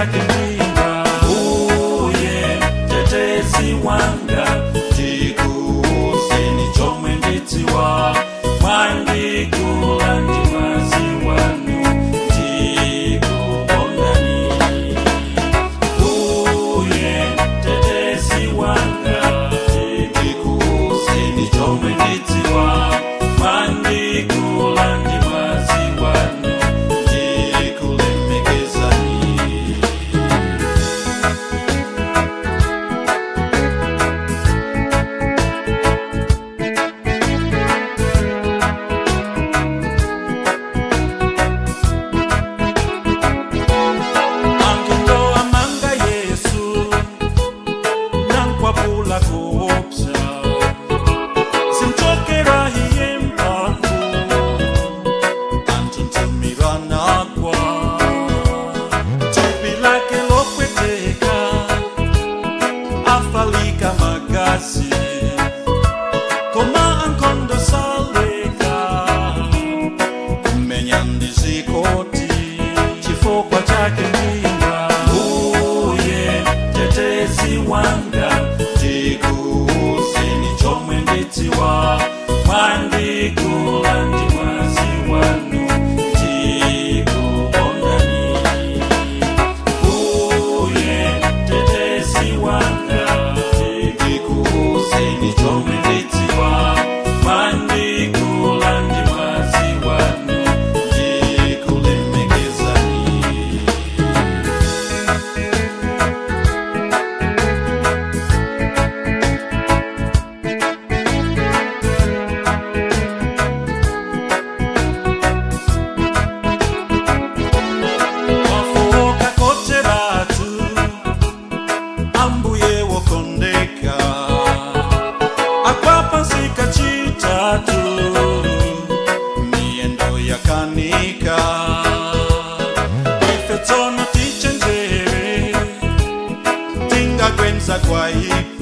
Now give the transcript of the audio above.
Chake ndimba uye tetezi wanga, ndikuuzeni chomwe ndidziwa, mwandikula ndi mwazi wanu, ndikukondani. Uye tetezi wanga, ndikuuzeni chomwe ndidziwa, mwandikula ndi mwazi wanu, ndikulemekezani. Ankondo amanga Yesu nankwapula kuopsa, simchokera iye mphamvu, antuntumira nakwa thupi lake lopweteka, afalika magazi, koma ankondo saleka kumenya ndizikoti. Chifukwa chake ndimba uye tetezi wanga, ndikuuzeni chomwe ndidziwa, mwandikula ndi mwazi wanu, ndikukondani. Uye tetezi wanga, ndikuuzeni chomwe ndidziwa, mwandikula ndi mwazi wanu, ndikulemekezani. Wafoka koteratu, ambuye wokondeka, akwapansika chitatu, miyendo yakanika. Ife tsono tichenjere, Tingagwenza kwaipa.